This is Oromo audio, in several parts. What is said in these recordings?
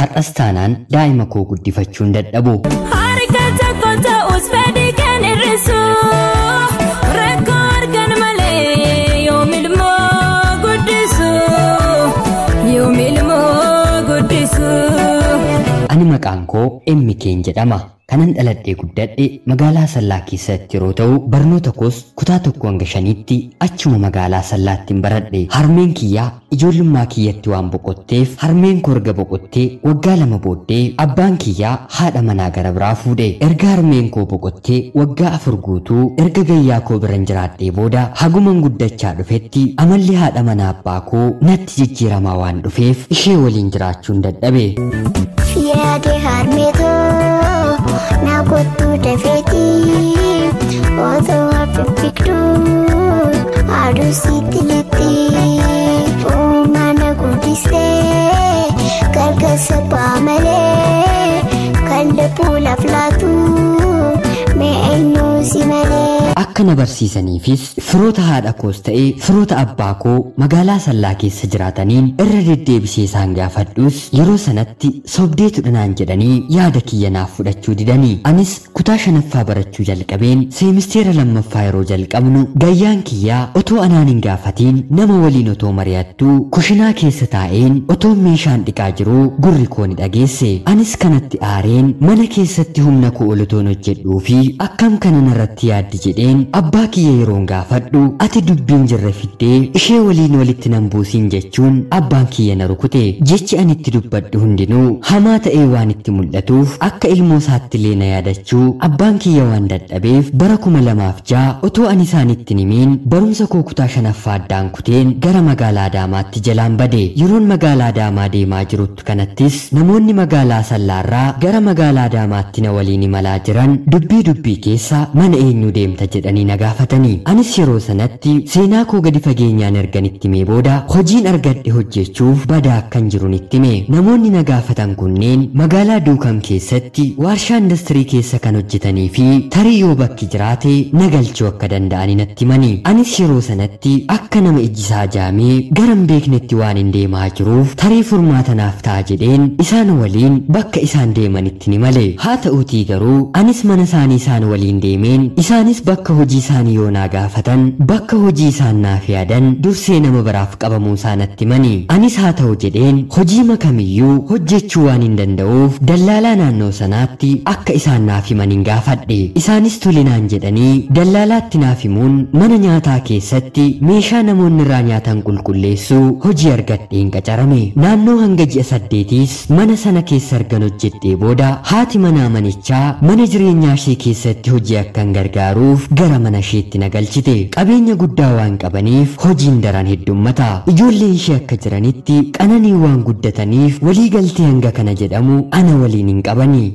Har'as taanaan daa'ima koo guddifachuun dadhabu. Harka tokko ta'us fedhii kan hir'isu rakkoo argan malee yoom ilmoo guddisu yoom ilmoo guddisu. Ani maqaan koo MK'n jedhama. Kanan dhaladhee guddadhe magaalaa Sallaa keessatti yeroo ta'u barnoota koos kutaa 1 hanga 5tti achuma magaalaa Sallaatti baradhe. Harmeen kiyyaa ijoollummaa kiyyatti waan boqotteef harmeen koo erga boqottee waggaa 2 booddee abbaan kiyyaa haadha manaa gara biraa fuudhe. Erga harmeen koo boqottee waggaa 4 guutuu erga gayyaa koo biran jiraadhee booda haguman guddachaa dhufetti amalli haadha manaa abbaa koo natti jijjiiramaa waan dhufeef ishee waliin jiraachuun dadhabe. Yaade harmeetoo na kottu dafeeti otoo hafifikduu aduu sitti lixxi uumana guddistee gargaarsa ba'aa malee kan lubbuu laflaatu mee eenyu si malee. Akka na barsiisaniifis firoota haadha koos ta'ee firoota abbaa koo magaalaa Sallaa keessa jiraataniin irra deddeebisee isaan gaafadhus yeroo sanatti sobdeetu dhanaan jedhanii yaada kiyya naaf fudhachuu didanii. Anis kutaa 5ffaa barachuu jalqabeen seemisteera 2ffaa yeroo jalqabnu gayyaan kiyyaa otoo anaan hin gaafatiin nama waliin otoo mari'attuu kushinaa keessa taa'een otoo meeshaan dhiqaa jiruu gurri koo ni dhageesse. Anis kanatti aareen mana keessatti humna koo ol otoon hojjedhuu fi akkam kana narratti yaaddi jedheen abbaa kiyya yeroon gaafadhu ati dubbiin jirre fiddee ishee waliin walitti nan buusiin jechuun abbaan kiyya na rukute. Jechi ani itti dubbadhu hundinuu hamaa ta'ee waan itti mul'atuuf akka ilmoo isaatti illee na yaadachuu abbaan kiyya waan dadhabeef bara 2006 otoo ani isaanitti himiin barumsa koo kutaa 5ffaa addaan kuteen gara magaalaa Adaamaatti jalaan bade. Yeroon magaalaa Adaamaa deemaa jirutti kanattis namoonni magaalaa Sallaarraa gara magaalaa Adaamaatti na waliin imalaa jiran dubbii dubbii keessa mana eenyu deemta jedhanii na gaafatanii. Anis yeroo sanatti seenaa koo gadi fageenyaan erganitti himee booda hojiin argadhe hojjechuuf badaa akkan jiruun itti hime. Namoonni na gaafatan kunneen magaalaa Duukam keessatti waarshaa indastirii keessa kan hojjetanii fi tarii yoo bakki jiraate na galchuu akka danda'anii natti himani. Anis yeroo sanatti akka nama ijjisaa jaamee gara hin beeknetti waan hin deemaa jiruuf tarii furmaata naaf ta'a jedheen isaan waliin bakka isaan deemanitti ni male. Haa ta'uutii garuu anis mana isaanii isaan waliin deemeen isaanis bakka hojii isaanii yoo naa gaafatan bakka hojii isaan naaf yaadan dursee nama biraaf qabamuu isaanatti himani. Anis haa ta'u jedheen hojii makamiyyuu hojjechuu waan hin danda'uuf dallaalaa naannoo sanaatti akka isaan naaf himan hin gaafadhe. Isaanis tole naan jedhanii dallaalaatti naaf himuun mana nyaataa keessatti meeshaa namoonni irraa nyaatan qulqulleessuu hojii argadheen qacarame. Naannoo hanga ji'a 8 mana sana keessa argan hojjedhee booda haati manaa manichaa mana jireenyaa ishee keessatti hojii akkan gargaaruuf gara mana isheetti na galchite. Qabeenya guddaa waan qabaniif hojiin daran heddummata. Ijoolleen ishee akka jiranitti qananii waan guddataniif walii galtee hanga kana jedhamu ana waliin hin qabani.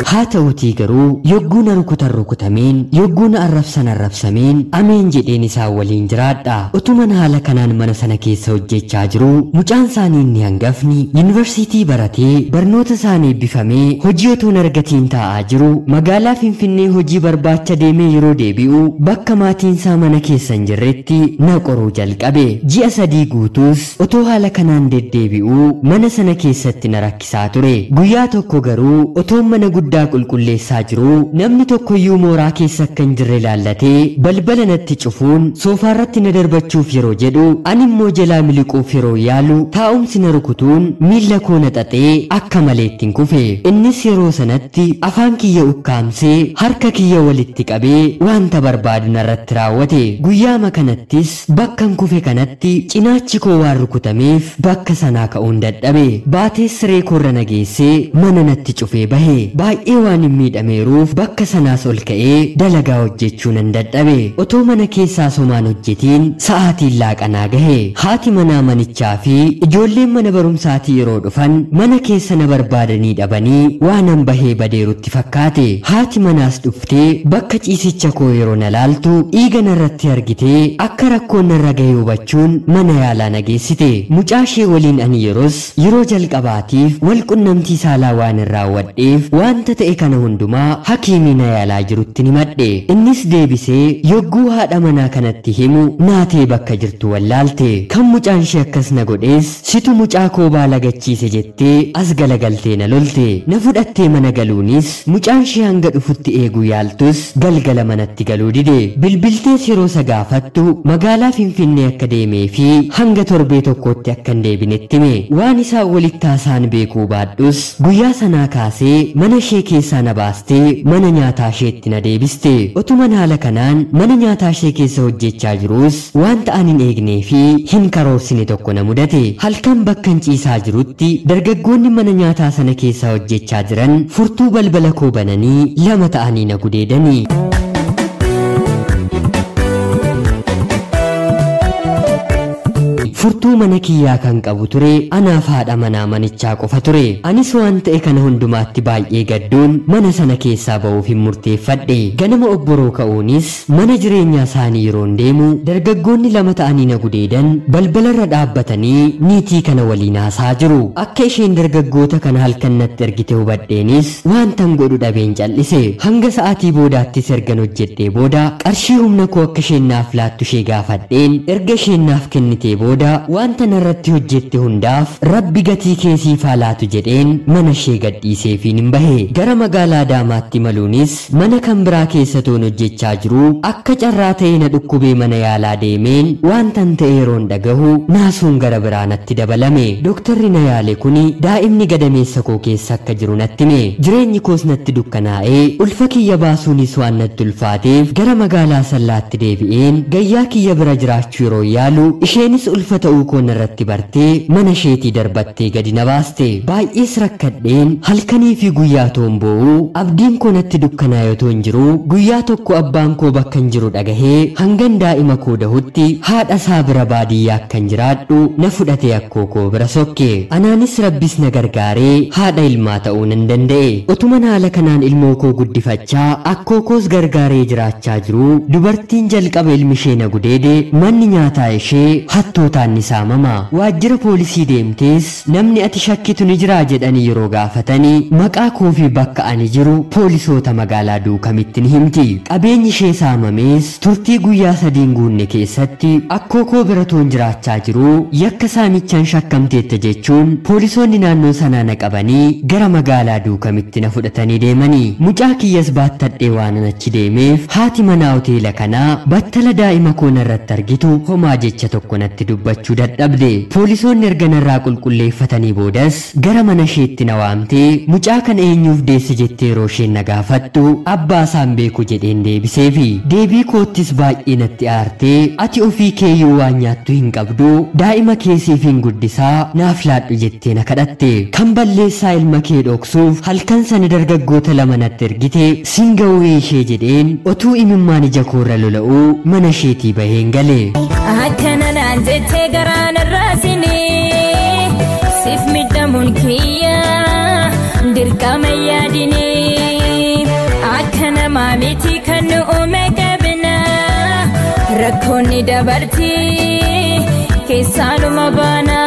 Haa ta'uutii garuu yogguu na rukutan rukutameen yogguu na arrabsan arrabsameen ameen jedheen isaan waliin jiraadha. Utuman haala kanaan mana sana keessa hojjechaa jiruu mucaan isaanii inni hangafni yuunivarsiitii baratee barnoota isaanii eebbifamee hojii otoo hin argatiin taa'aa jiru magaalaa Finfinnee hojii barbaacha deemee yeroo deebi'u bakka maatiin isaa mana keessa hin jirretti na qoruu jalqabe. Ji'a 3 guutuus otoo haala kanaan deddeebi'uu mana sana keessatti na rakkisaa ture. Guyyaa tokko garuu otoo mana guddaa qulqulleessaa jiruu namni tokkoyyuu mooraa keessa akka hin jirre ilaallatee balbala natti cufuun soofaarratti na darbachuuf yeroo jedhu ani immoo jalaa miliquuf yeroo yaalu taa'umsi na rukutuun miilla koo na xaxee akka malee ittiin kufe. Innis yeroo sanatti afaan kiyya ukkaamsee harka kiyya walitti qabee wanta barbaadu narratti raawwate. Guyyaama kanattis bakkan kufe kanatti cinaachi koo waan rukutameef bakka sanaa ka'uun dadhabe. Baatee siree koorra na geessee mana natti cufee bahe. Baay'ee waan hin miidhameeruuf bakka sanaas ol ka'ee dalagaa hojjechuu nan dadhabe. Otoo mana keessaa somaan hojjetiin sa'aatiin laaqanaa gahe. Haati manaa manichaa fi ijoolleen mana barumsaatii yeroo dhufan mana keessa na barbaadanii dhabanii waanan bahee badeerutti fakkaate. Haati manaas dhuftee bakka ciisicha koo yeroo na laaltu dhiiga narratti argitee akka rakkoon narra gahe hubachuun mana yaalaa na geessite. Mucaa ishee waliin ani yeroos yeroo jalqabaatiif wal qunnamtii saalaa waan hin raawwadheef wanta ta'e kana hundumaa hakiimii na yaalaa jirutti himadhe. Innis deebisee yogguu haadha manaa kanatti himu naatee bakka jirtu wallaalte. Kan mucaan ishee akkas na godhees situ mucaa koo baala gachiise jettee as galagaltee na lolte. Na fudhattee mana galuunis mucaan ishee hanga dhufutti eeguu yaaltus galgala manatti galuu dide. Bilbiltees yeroo isa gaafattu magaalaa Finfinnee akka deemee fi hanga torbee tokkootti akka hin deebinetti hime. Waan isaan walitti haasa'an beekuu baadhus guyyaa sanaa kaasee mana ishee keessaa na baastee mana nyaataa isheetti na deebiste. Otuman haala kanaan mana nyaataa ishee keessa hojjechaa jiruus wanta ani hin eegnee fi hin karoorsine tokko na mudate. Halkan bakka hin ciisaa jirutti dargaggoonni mana nyaataa sana keessa hojjechaa jiran furtuu balbala koo bananii lama ta'anii na gudeedanii. Furtuu mana kiyyaa kan qabu ture anaaf haadha manaa manichaa qofa ture. Anis waan ta'e kana hundumaatti baay'ee gadduun mana sana keessaa ba'uuf hin murteeffadhe. Ganama obboroo ka'uunis mana jireenyaa isaanii yeroon deemu dargaggoonni lama ta'anii na gudeedan balbalarra dhaabbatanii niitii kana waliin haasaa jiru. Akka isheen dargaggoota kana halkan natti ergite hubadheenis waantan godhu dhabeen cal'ise. Hanga sa'aatii boodaattis ergan hojjedhee booda qarshii humna koo akka isheen naaf laattu ishee gaafadheen erga isheen naaf kennitee booda wanta narratti hojjette hundaaf rabbi gatii keessiif haa laatu jedheen mana ishee gadhiiseefiin hin bahe. Gara magaalaa Adaamaatti maluunis mana kan biraa keessa toon hojjechaa jiru akka carraa ta'ee na dhukkubee mana yaalaa deemeen waantan ta'e yeroon dhagahu naasuun gara biraa natti dabalame. Dooktarri na yaale kuni daa'imni gadameessa koo keessa akka jiru natti hime. Jireenyi koos natti dukkanaa'ee ulfa kiyya baasuunis waan natti ulfaateef gara magaalaa Sallaatti deebi'een gayyaa kiyya bira jiraachuu yeroo yaalu isheenis ulfa ta'uu koo narratti bartee mana isheetii darbattee gadi na baaste. Baay'ees rakkadheen halkanii fi guyyaa toon boo'u abdiin koo natti dukkanaa'ee otoo hin jiru guyyaa tokko abbaan koo bakka hin jiru dhagahee hangan daa'ima koo dahutti haadha isaa bira baadiyyaa akkan jiraadhu na fudhatee akkoo koo bira sokke. Anaanis rabbis na gargaaree haadha ilmaa ta'uu nan danda'e. Otuman haala kanaan ilmoo koo guddifachaa akkoo koos gargaaree jiraachaa jiru dubartiin jalqaba ilmi ishee na gudeede manni nyaataa ishee hattootaan ni saamama. Waajjira poolisii deemtees namni ati shakkitu ni jiraa jedhanii yeroo gaafatanii maqaa koo fi bakka ani jiru poolisoota magaalaa Duukamitti ni himti. Qabeenyi ishee saamamees turtii guyyaa sadiin guunne keessatti akkoo koo bira toon jiraachaa jiru yakka saamichaan shakkamteetta jechuun poolisoonni naannoo sanaa na qabanii gara magaalaa Duukamitti na fudhatanii deemanii. Mucaa kiyyas baattadhee waan achi deemeef haati manaa hoteela kanaa battala daa'ima koo narratti argitu homaa jecha tokko natti dubbachuu dadhabde. Poolisoonni erga narraa qulqulleeffatanii boodas gara mana isheetti na waamtee mucaa kana eenyuuf deesse jettee yeroo isheen na gaafattu abbaa isaan beeku jedheen deebiseefi. Deebii koottis baay'ee natti aartee ati ofii keeyyuu waan nyaattu hin qabdu daa'ima keessiif hin guddisaa naaf laadhu jettee na kadhatte. Kan balleessaa ilma kee dhoksuuf halkan sana dargaggoota lama natti ergite singawuu ishee jedheen otuu imimmaan ija koorra lola'uu mana isheetii baheen gale. Akkana naan jettee garaan irraasinii siif miidhamuun kiyya dirqama yaadinii akka namaa miti kan nu uume qabna rakkoonni dabartii keessaanuma baana.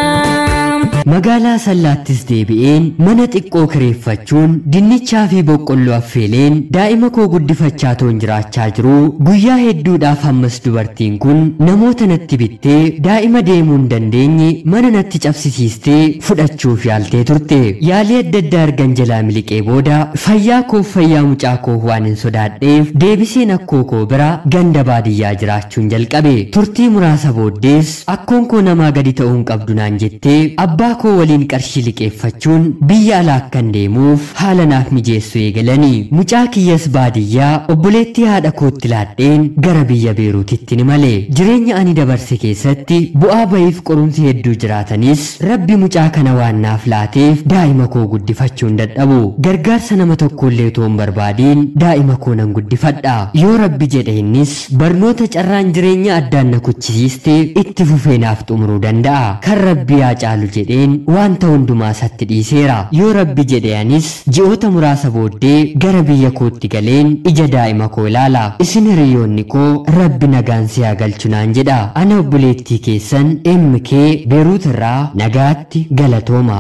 Magaalaa Sallaattis deebi'een mana xiqqoo kireeffachuun dinnichaa fi boqqolloo affeeleen daa'ima koo guddifachaa toon jiraachaa jiru guyyaa hedduudhaaf ammas dubartiin kun namoota natti bittee daa'ima deemuu hin dandeenye mana natti cabsisiistee fudhachuuf yaaltee turte. Yaalii adda addaa argan jalaa miliqee booda fayyaa koof fayyaa mucaa koo waan hin sodaadheef deebiseen akkoo koo bira ganda baadiyyaa jiraachuun jalqabe. Turtii muraasa booddees akkoon koo namaa gadi ta'uu hin qabdu naan jettee abbaa koo waliin qarshii liqeeffachuun biyya alaa akkan deemuuf haala naaf mijeessu eegalanii. Mucaa kiyyas baadiyyaa obboleettii haadha kootti laadheen gara biyya Beeruutitti ni male. Jireenya ani dabarse keessatti bu'aa bahiif qorumsi hedduu jiraatanis rabbi mucaa kana waan naaf laateef daa'ima koo guddifachuun dadhabu. Gargaarsa nama tokkollee otoo hin barbaadiin daa'ima koo nan guddifadha. Yoo rabbi jedhe innis barnoota carraan jireenya addaan na kuchisiiste itti fufee naaf xumuruu danda'a. Kan rabbi yaa caalu jedheen wanta hundumaa isatti dhiiseera. Yoo rabbi jedhe anis ji'oota muraasa booddee gara biyya kootti galeen ija daa'ima koo ilaala. Isin hiriyoonni koo rabbi nagaan si haa galchu naan jedha. Ana obboleettii keessan MK Beeruut irraa nagaatti galatooma.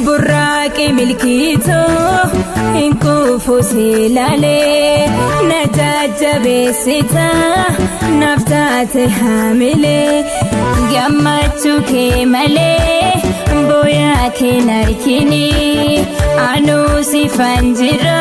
Burraa. Burraaqii milkiitoo hin kuufu silaalee na jajjabeessita naaf taate haamilee gammachuu kee malee booyaa kee narkini anuu sifan jira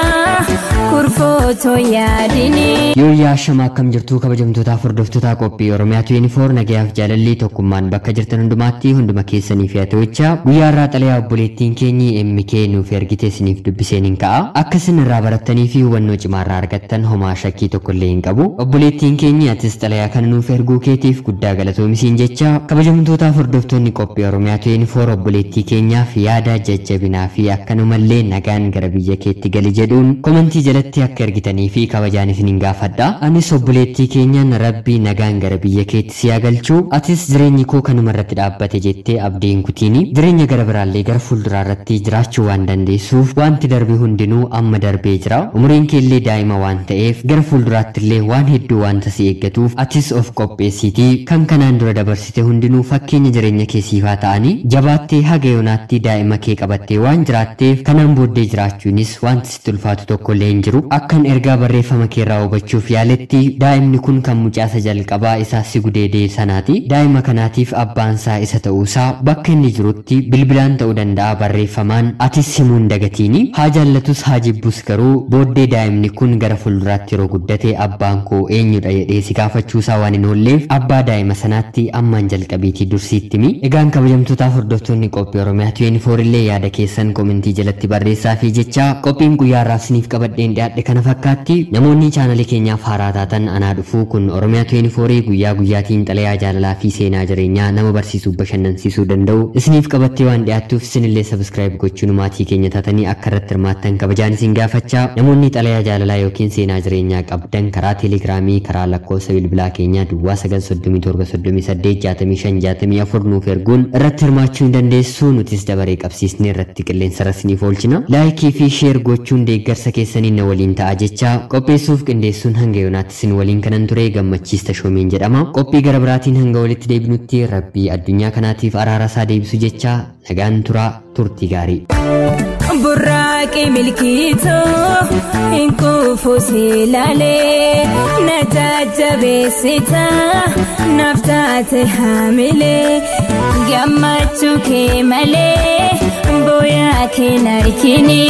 kurfootoo yaadini. Yooyyaa shama akkam jirtuu kabajamtootaaf hordoftoota qophii Oromiyaa 24 nagayaaf jaalalli tokkummaan bakka jirtan hundumaatti hunduma keessanii fi ato'ichaa guyyaa irraa xalayaa obboleettiin keenyi MK nuuf ergite isiniif dubbiseen hin ka'a. Akka isin irraa barattanii fi hubannoo cimaa irraa argattan homaa shakkii tokko illee hin qabu. Obboleettiin keenyi atis xalayaa kana nuuf erguu keetiif guddaa galatoomisiin jecha kabajamtootaaf hordoftoonni qophii Oromiyaa 24 obboleettii keenyaaf yaada jajjabinaa fi akkanumallee nagaan gara biyya keetti gali jedhuun komentii jalatti akka ergitanii fi kabajaan isiniin gaafadha. Anis obboleettii keenyaan Rabbi nagaan gara biyya keetti si haa galchu. Atis jireenyi koo kanuma irratti dhaabbate jettee abdiin kutiini. Jireenya gara biraallee gara fuulduraa irratti jiraachuu waan dandeessuuf wanti darbe hundinuu amma darbee jira. Umuriin keellee daa'ima waan ta'eef gara fuulduraatti illee waan hedduu wanta si eeggatuuf atis of qopheessiitii kan kanaan dura dabarsite hundinuu fakkeenya jireenya kee siifaa ta'anii jabaattee haga yoonaatti daa'ima kee qabattee waan jiraatteef kanaan booddee jiraachuunis wanti sitti ulfaatu tokko illee hin jiru. Akkan ergaa barreeffama keerraa hubachuuf yaaletti daa'imni kun kan mucaasa jalqabaa isaa si gudeedee sanaati. Daa'ima kanaatiif abbaan isaa isa ta'uusaa bakka inni jirutti bilbilaan ta'uu danda'a barreeffamaan atis himuun dagatiini. Haa jaallatus haa jibbus garuu booddee daa'imni kun gara fuulduraatti yeroo guddate abbaan koo eenyudha jedhee si gaafachuusaa waan hin oolleef abbaa daa'ima sanaatti ammaan jalqabiitii dursiitti himi. Egaan kabajamtootaaf hordoftoonni qophii Oromiyaa 24 illee yaada keessan komentii jalatti barreessaa fi jecha qophiin guyyaa har'aaf isiniif qabadheen dhiyaadhe kana fakkaatti. Namoonni chaanalii keenyaaf haaraa taatan anaa dhufuu kun Oromiyaa 24 guyyaa guyyaatiin xalayaa jaalalaa fi seenaa jireenyaa nama barsiisuu bashannansiisuu danda'u isiniif qabattee waan dhiyaattuuf isinillee subscribe gochuun maatii keenya taatanii akka irratti hirmaattan kabajaan isin gaafachaa. Namoonni xalayaa jaalalaa yookiin seenaa jireenyaa qabdan karaa teelegiraamii karaa lakkoofsa bilbilaa keenyaa duwwaa 937 38 65 64 nuuf erguun irratti hirmaachuu hin dandeessu. Nutis dabaree qabsiisnee irratti qilleensa irra isiniif oolchina. Laayikii fi sheer gochuun deeggarsa keessaniin na waliin ta'a jecha qopheessuuf qindeessuun hanga yoonaatti isin waliin kanan ture Gammachiis Tashoomeen jedhama. Qophii gara biraatiin hanga walitti deebinutti Rabbii addunyaa kanaatiif araara isaa deebisu jecha nagaan turaa turtii gaarii. Burraaqii milkiitoo hin kuufu silaalee na jajjabeessita naaf taate haamilee gammachuu kee malee booyaa kee narkini.